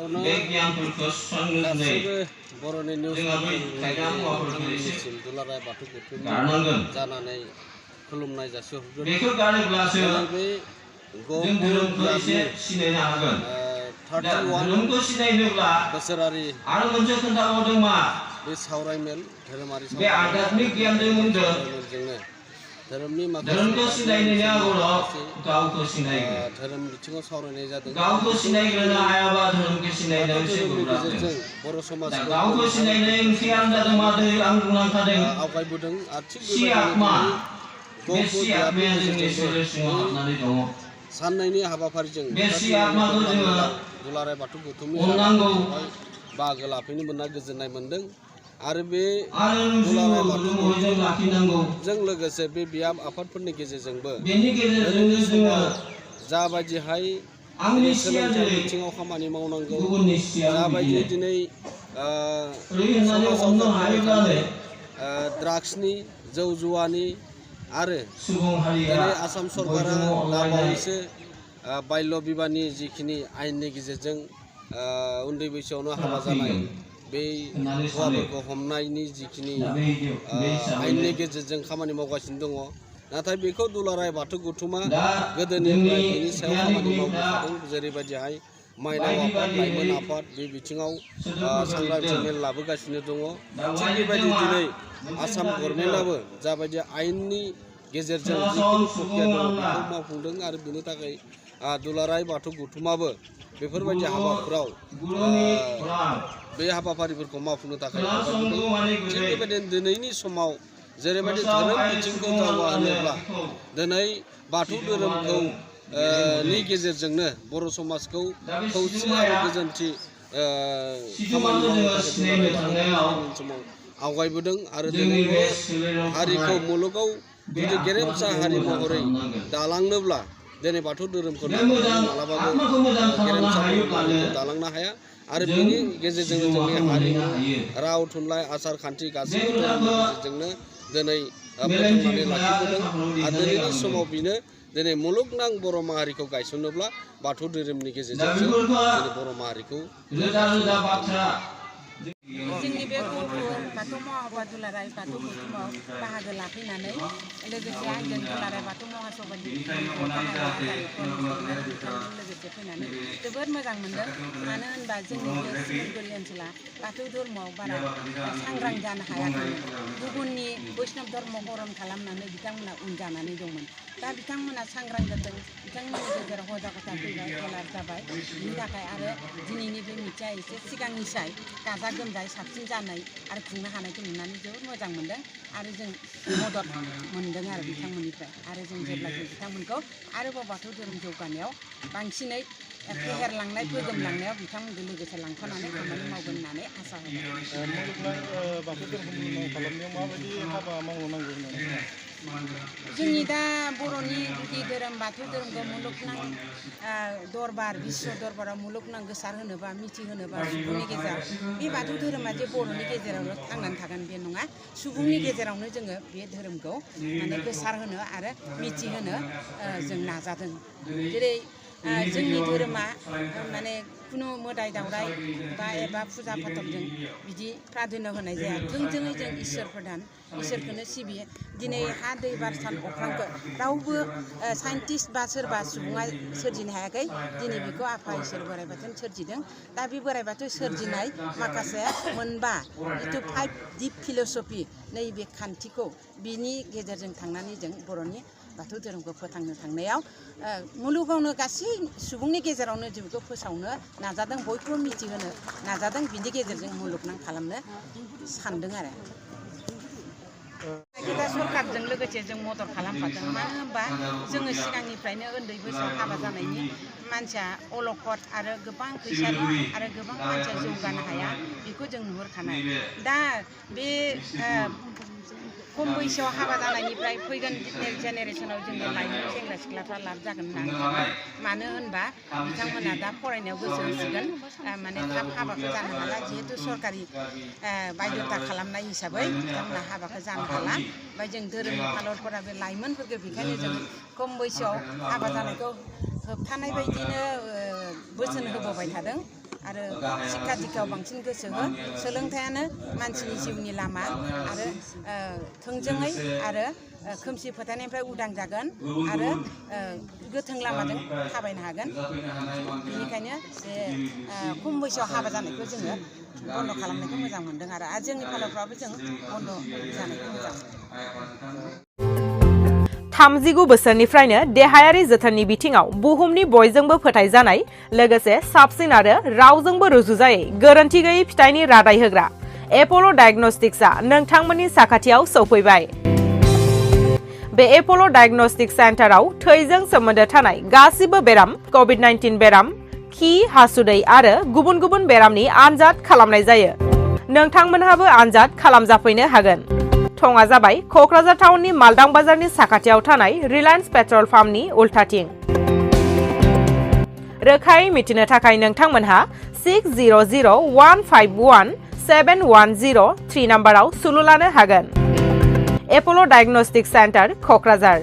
बे गियानफोरखौ सुस्रांनो बर'नि निउस दुलाराय बाथौ गौथुम जानानै खुलुमनाय जासिहरगोन। बेखौ गारोब्लासो बे जों धोरोमखौ एसे सिनायनो हागोन। 31 सिनायनोब्ला बोसोरारि आरो मोनसे खोन्थाबावदों मा बे सावरायमेल धोरोमारि बे आध्यात्मिक गियानजों मोनदों धोरोमनि धोरोमखौ सिनायनायनि आगोलाव गावखौ सिनायगोन। धोरोम बिथिङाव सावरायनाय जादों। गावखौ सिनायग्रोनो हायाबा धोरोमखौ सिनायनो एसे गोब्राब। बर' समाजखौ गावखौ सिनायनाय ओंथियानो जादों मा आं बुंलांखादों आवगायबोदों आरो थिग सि आत्मा बे सि बेबायदिनो आत्माया जोंनि सोलेर सिङाव हाबनानै दङ। साननायनि हाबाफारिजों बे सि आत्माखौ जोङो दुलाराय बाथौ गौथुमनि अननांगौ बाहागो लाफैनो मोनना गोजोननाय मोनदों। आरो बे दुलाराय बाथौ गौथुमजों लाखिनांगौ। जों लोगोसे बे बियाम आफादफोरनि गेजेरजोंबो बेनि गेजेरजोंनो जोङो जाबायदिहाय आंनि सोलोंथाइ बिथिङाव खामानि मावनांगौ, गुबुननि सिया जाबायदि दिनै ड्राग्सनि जौ जुवानि आरो सुबुं हारिया दिनै आसाम सरकारा दाबावैसो बाल्य बिबाहनि जिखिनि आयेननि गेजेरजों उन्दै बैसोआवनो हाबा जानाय बे हौवाफोरखौ हमनायनि जिखिनि आयेननि गेजेरजों खामानि मावगासिनो दङ। नाथाय बेखौ दुलाराय बाथौ गौथुमा गोदोनिफ्राय बेनि सायाव खामानि मावबोखादों। जेरैबायदिहाय माइनाव आफाद, लाइमोन आफाद बे बिथिङाव सांग्रांथि मेल लाबोगासिनो दङ। थिग बेबायदि दिनै आसाम गभर्नमेन्टआबो जाबायदि आयेननि गेजेरजों जिखिनि प्रक्रिया दङ बेखौ मावफुंदों आरो बेनि थाखाय दुलाराय बाथौ गौथुमाबो बेफोरबायदि हाबाफोराव बे हाबाफारिफोरखौ मावफुंनो थाखाय थिग बेबायदिनो दिनैनि समाव जेरैबायदि धोरोम बिथिंखौ जौगाहोनोब्ला दिनै बाथौ धोरोमखौ नि गेजेरजोंनो बर' समाजखौ खौसे आरो गोजोनथि खामानि मावनो थाखाय समाव आवगायबोदों आरो दिनै बे हारिखौ मुलुगाव जुदि गेरेमसा हारि महरै दालांनोब्ला दिनै बाथौ धोरोमखौ मालाबाबो गेरेमसा महरै दालांनो हाया। आरो बेनि गेजेरजोंनो जोंनि हारिमु, राव, थुनलाइ, आसार खान्थि गासैबो धोरोमनि गेजेरजोंनो दिनै फोथांनानै लाखिबोदों। आरो दिनैनि समाव बेनो दिनै मुलुगनां बर' माहारिखौ गायसननोब्ला बाथौ धोरोमनि गेजेरजोंसो जोंनि बर' माहारिखौ जोंनि बे गहपुर बाथौ महासभा दुलाराय बाथौ गौथुमाव बाहागो लाफैनानै लोगोसे आंजों दुलाराय बाथौ महासभानि लोगोसे फैनानै जोबोद मोजां मोनदों। मानो होनबा जोंनि बे सिमलगुरि ओनसोला बाथौ धर्मआव बारा सांग्रां जानो हायाखैमोन। गुबुननि बैष्णब धर्म गरम खालामनानै बिथांमोना उन जानानै दंमोन। दा बिथांमोना सांग्रां जादों, बिथांमोननि गेजेराव हजागता फैबाय, एलार्ट जाबाय। बिनि थाखाय आरो दिनैनि बे मिथिया एसे सिगांनिसाय गाजा गोमजायै साबसिन जानाय आरो खुंनो हानायखौ नुनानै जोबोद मोजां मोनदों आरो जों मदद मोनदों आरो बिथांमोननिफ्राय। आरो जों जेब्लायबो बिथांमोनखौ आरोबाव बाथौ धोरोम जौगानायाव बांसिनै फेहेरलांनाय, फोगोमलांनायाव बिथांमोनजों लोगोसे लांफानानै खामानि मावगोन होननानै आसा होबाय। मुलुगनां बाथौ धोरोम खालामनायाव माबायदि हाबा मावनो नांगौ होननानै जोंनि दा बर'नि गुदि धोरोम बाथौ धोरोमखौ मुलुगनां दरबार, बिश्व दरबाराव मुलुगनां गोसार होनोबा, मिथिहोनोबा सुबुंनि गेजेराव बे बाथौ धोरोमा जे बर'नि गेजेरावनो थांनानै थागोन बे नङा। सुबुंनि गेजेरावनो जोङो बे धोरोमखौ माने गोसार होनो आरो मिथिहोनो जों नाजादों। जेरै जोंनि धोरोमा माने खुनु मोदाय दावराय बा एबा फुजा फाथलजों बिदि प्राधान्य होनाय जाया। थोंजोङै जों इसोर प्रधान, इसोरखौनो सिबियो। दिनै हा, दै, बार, सान, अख्रांखौ रावबो साइन्टिस्ट बा सोरबा सुबुङा सोरजिनो हायाखै। दिनै बेखौ आफा इसोर बोराइ बाथौआनो सोरजिदों। दा बे बोराइ बाथौ सोरजिनाय माखासे मोनबा जिथु 5 दिप फिल'सफि नैबे खान्थिखौ बिनि गेजेरजों थांनानै जों बर'नि बाथौ धोरोमखौ फोथांनो थांनायाव मुलुगावनो गासै सुबुंनि गेजेरावनो जों बेखौ फोसावनो नाजादों, बयखौबो मिथिहोनो नाजादों। बिनि गेजेरजों मुलुगनां खालामनो सानदों आरो। दा सरकारजों लोगोसे जों मदद खालामफादों। मानो होनबा जोङो सिगांनिफ्रायनो उन्दै बैसोआव हाबा जानायनि मानसिया अलखद आरो गोबां फैसानि आरो गोबां मानसिया जौगानो हाया बेखौ जों नुहुरखानाय। दा बे खम बैसोआव हाबा जानायनिफ्राय फैगोन जेनेरेसनाव जोंनि लाइमोन सेंग्रा सिख्लाफ्रा लाब जागोन होननानै सानो। मानो होनबा बिथांमोना दा फरायनायाव गोसो होसिगोन, माने थाब हाबाखौ जानो हाला। जिहेतु सरकारि बायध'था खालामनाय हिसाबै बिथांमोना हाबाखौ जानो हाला। ओमफ्राय जों धोरोमनि फालरफोरा बे लाइमोनफोरखौ बेखायनो जों खम बैसोआव हाबा जानायखौ होबथानाय बायदिनो बोसोन होबोबाय थादों। आरो शिक्षा दिक्षायाव बांसिन गोसो हो सोलोंथायानो मानसिनि जिउनि लामा आरो थोंजोङै आरो खोमसि फोथायनायनिफ्राय उदां जागोन आरो गोथों लामाजों थाबायनो हागोन बेनिखायनो जे खम बैसोआव हाबा जानायखौ जोङो बन्द खालामनायखौ मोजां मोनदों आरो जोंनि फालोफ्राबो जों बन्द जानायखौ मोजां मोनदों 39 बोसोरनिफ्रायनो देहायारि जोथोननि बिथिङाव बुहुमनि बयजोंबो फोथायजानाय लोगोसे साबसिन आरो रावजोंबो रुजुजायै गोरोन्थि गैयै फिथाइनि रादाय होग्रा एप'ल' डायग्नोस्टिक्सआ नोंथांमोननि साखाथियाव सौफैबाय बे एप'ल' डायग्नोस्टिक सेन्टाराव थैजों सोमोन्दो थानाय गासिबो बेराम कोविड-19 बेराम खि हासुदै आरो गुबुन गुबुन बेरामनि आनजाद खालामनाय जायो नोंथांमोनहाबो आनजाद खालामजाफैनो हागोन थङा जाबाय क'क्राझार टाउननि मालदां बाजारनि साखाथियाव थानाय रिलायन्स पेट्रल पाम्पनि उल्थाथिं रोखायै मिथिनो थाखाय नोंथांमोनहा 6001517103 नाम्बाराव सुलु लानो हागोन एप'ल' डायग्नोस्टिक सेन्टार क'क्राझार